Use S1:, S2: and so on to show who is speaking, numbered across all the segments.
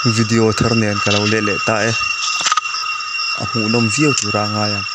S1: Video thar nen ka lo let leh ta e a hmuhnawm viau tura a ngai ang.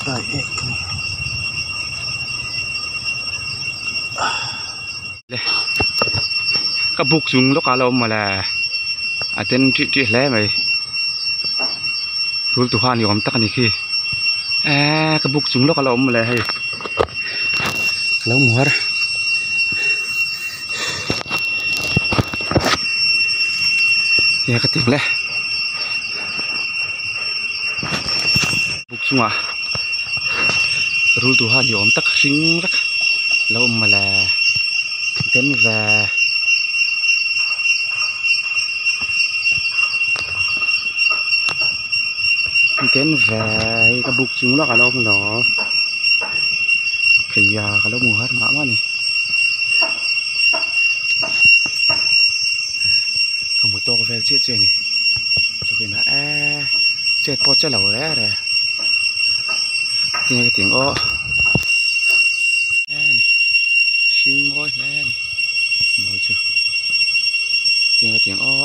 S1: Kai ek thung.
S2: Le ka buk chung lawkah a lo awm mawle a ten ṭih ṭih hle mai rul tuha ni awm tak a ni khi eee ka buk chung lawkah a lo awm mawle hei ka lo hmu har. Enge ka ti le buk chungah rul duha ni awm tak hring vek lo awm mawle den ve den ve hei ka buk chung lawkah a lo awm lo kheia ka lo hmu har mah mah a ni. Ka hmu tawk vel chiah chiah a ni chawhmeh eee chet pawh che lo reng reng tinge ka tih ang aw hle a ni hring mawi hle a ni mawi chu tinge ka tih ang aw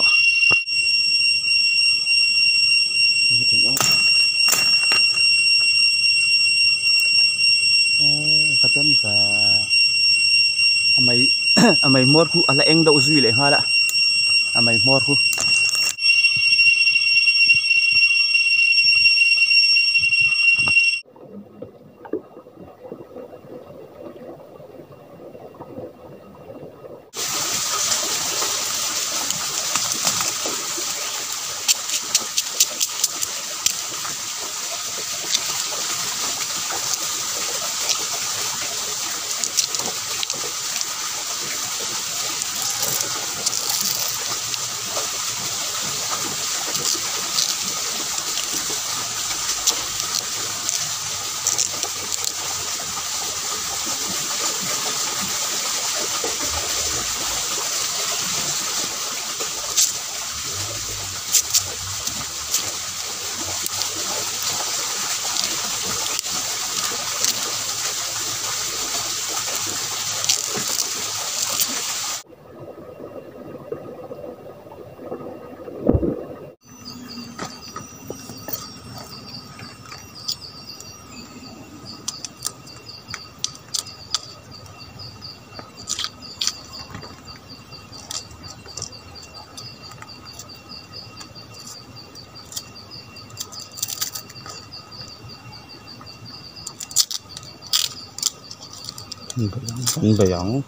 S2: tinge ka tih ang aw eee ka tem ve a mai. A mei hmawr khu a la eng deuh zui leh nghal a a mei hmawr khu. Kan bei ang.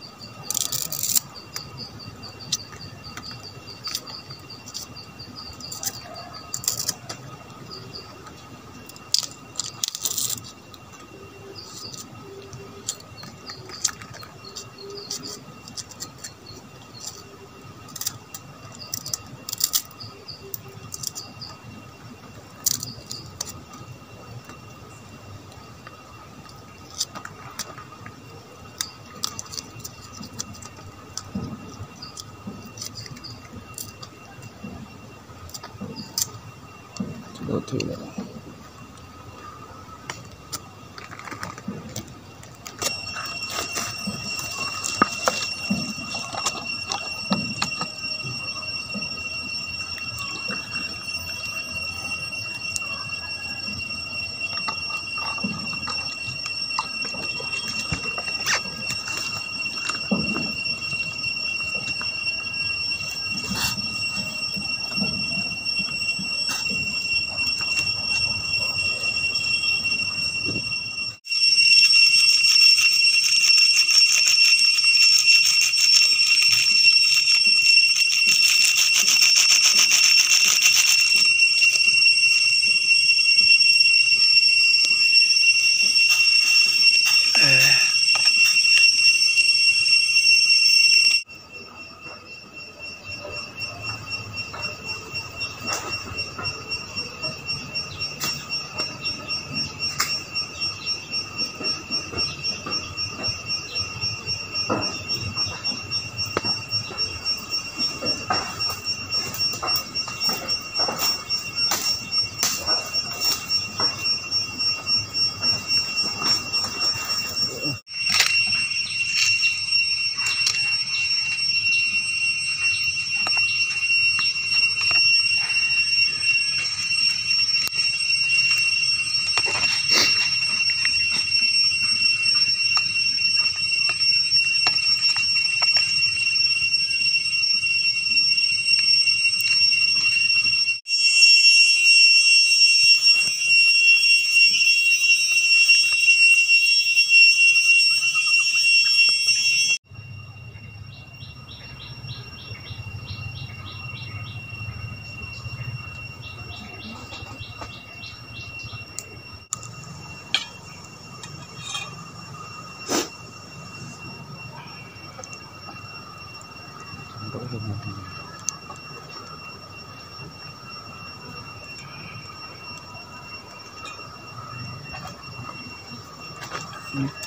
S2: hlawm a ni.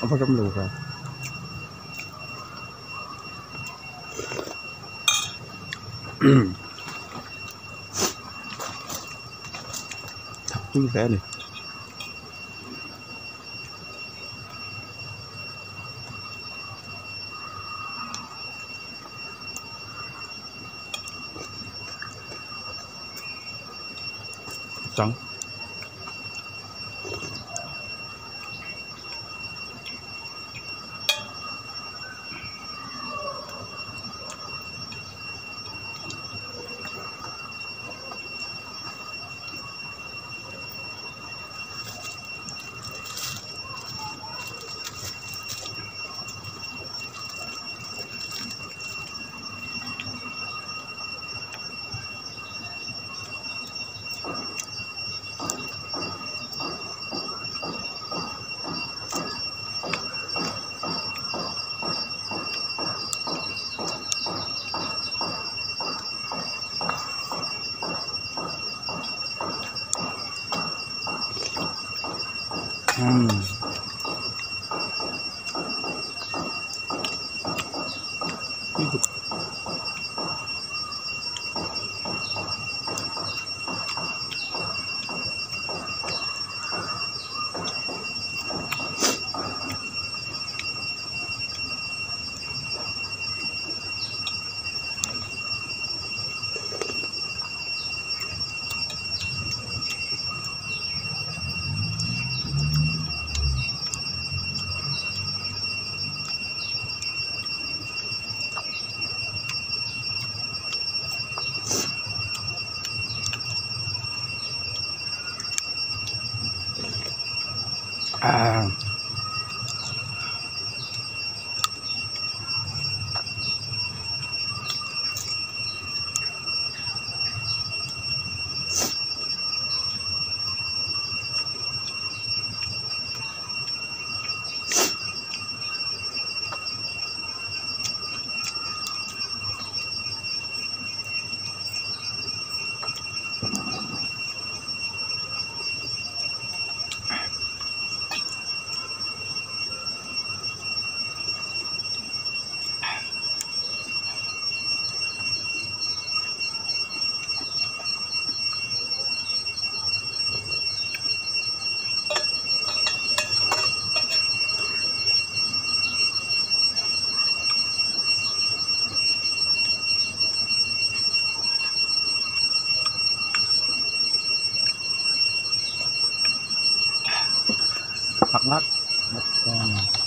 S2: A va ram lo ve. Thak tui hle a ni. Chang. Umm. Ah. Ngắt ngắt.